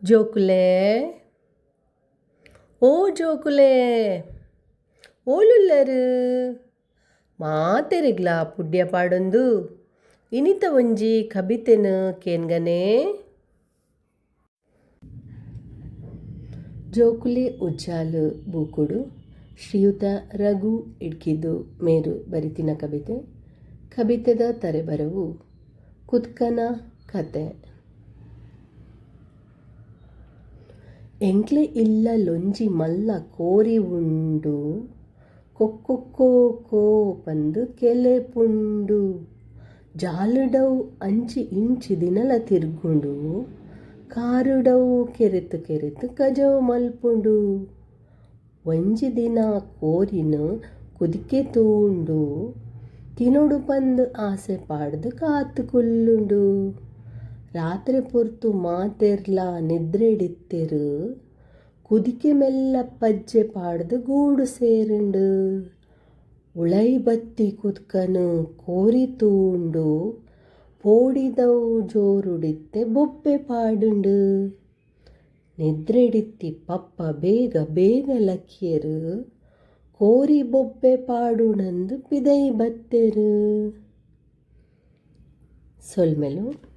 ಜೋಕುಲೆ, ಓ ಜೋಕುಲೆ, ಓಲುಲ್ಲರ್? ಮಾತೆರೆಗ್ಲಾ ಪುಡ್ಯ ಪಾಡೊಂದು ಇನಿತ ಒಂಜಿ ಕಬಿತೆನ್ ಕೇನ್ಗನೇ. ಜೋಕುಲೆ ಉಜ್ಜಾಲ್ ಬೂಕುಡು ಶ್ರೀಯುತ ರಘು ಇಡ್ಕಿದು ಮೇರ್ ಬರೆತಿನ ಕಬಿತೆ. ಕಬಿತೆದ ತರೆಬರವು ಕುದ್ಕನ ಕತೆ. ಎಂಕ್ಲೆ ಇಲ್ಲಲೊಂಜಿ ಮಲ್ಲ ಕೋರಿ ಉಂಡು ಕೊಕ್ಕೊಕ್ಕೋ ಕೋ ಪಂದ್ ಕೆಲೆಪುಂಡು. ಜಾಲುಡವು ಅಂಚಿ ಇಂಚಿ ದಿನಲ ತಿರ್ಗುಂಡು ಕಾರುಡವು ಕೆರೆತ್ ಕೆರೆತ್ ಕಜವು ಮಲ್ಪುಂಡು. ಒಂಜಿ ದಿನ ಕೋರಿನ್ ಕುದಿಕೆ ತೂಂಡು ತಿನೊಡು ಪಂದ್ ಆಸೆ ಪಾಡ್ದ್ ಕಾತ್ ಕುಲ್ಲುಂಡು. ರಾತ್ರೆ ಪೊರ್ತು ಮಾತೆರ್ಲಾ ನಿದ್ರೆಡಿತ್ತೆರ್. ಕುದಿಕೆ ಮೆಲ್ಲ ಪಜ್ಜೆ ಪಾಡ್ದ್ ಗೂಡು ಸೇರ್ಂಡ್. ಉಳಯಿ ಬತ್ತಿ ಕುದ್ಕನ್ ಕೋರಿ ತೂಂಡು ಪೋಡಿದವು ಜೋರುಡಿತ್ತೆ ಬೊಬ್ಬೆ ಪಾಡ್ಂಡ್. ನಿದ್ರೆಡಿತ್ತಿ ಪಪ್ಪ ಬೇಗ ಬೇಗ ಲಕ್ಯೆರ್. ಕೋರಿ ಬೊಬ್ಬೆ ಪಾಡುಂಡಂದ್ ಪಿದಯಿ ಬತ್ತೆರ್. ಸೊಲ್ಮೆಲು.